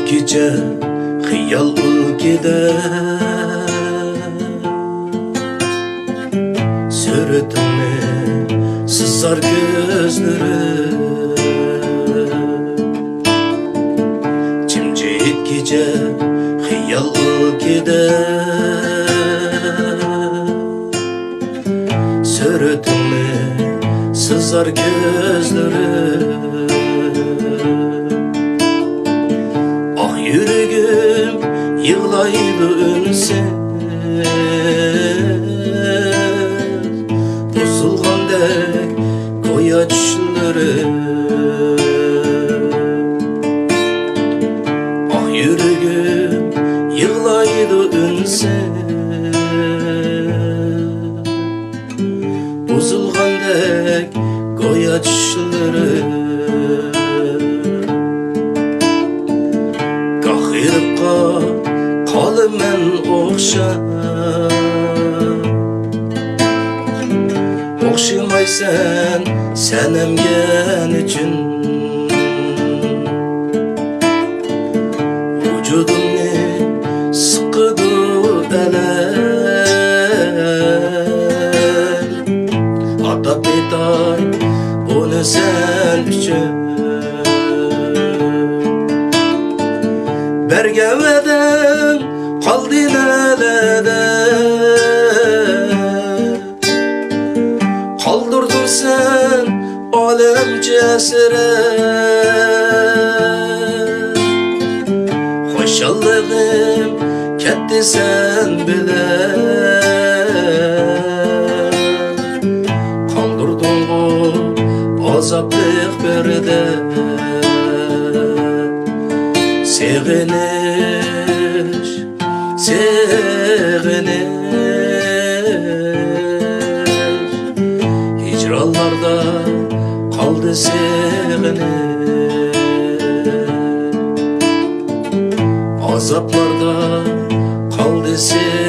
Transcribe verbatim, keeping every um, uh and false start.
كېچە خىيال ئۈلكىدە، سۈرىتىڭنى سىزار كۆزلىرىم. جىمجىت كېچە خىيال ئۈلكىدە، سۈرىتىڭنى سىزار كۆزلىرىم. ئاھ، يۈرىكىم يىغلايدۇ ئۈنسىز، بۇزۇلغاندەك گويا چۈشلىرىم. ئاھ، يۈرىكىم يىغلايدۇ ئۈنسىز، بۇزۇلغاندەك گويا چۈشلىرىم. گاھ غېرىبقا قالىمەن ئوخشاپ، ئوخشىمايسەن سەنەمگە نېچۈن. ۋۇجۇدۇمنى سىقىدۇ ئەلەم. ئاتاپ ئېيتاي بۇنى سەن ئۈچۈن. بەرگەن ۋەدەڭ قالدى نەلەردە. قالدۇردۇڭ سەن ئالەمچە ھەسرەت. خۇشاللىقىم كەتتى سەن بىلەن. قالدۇردۇڭغۇ ئازابلىق بىر دەم. سېغىنىش، سېغىنىش، ھىجرانلاردا قالدى سېغىنىش. ئازابلاردا قالدى سېغىنىش.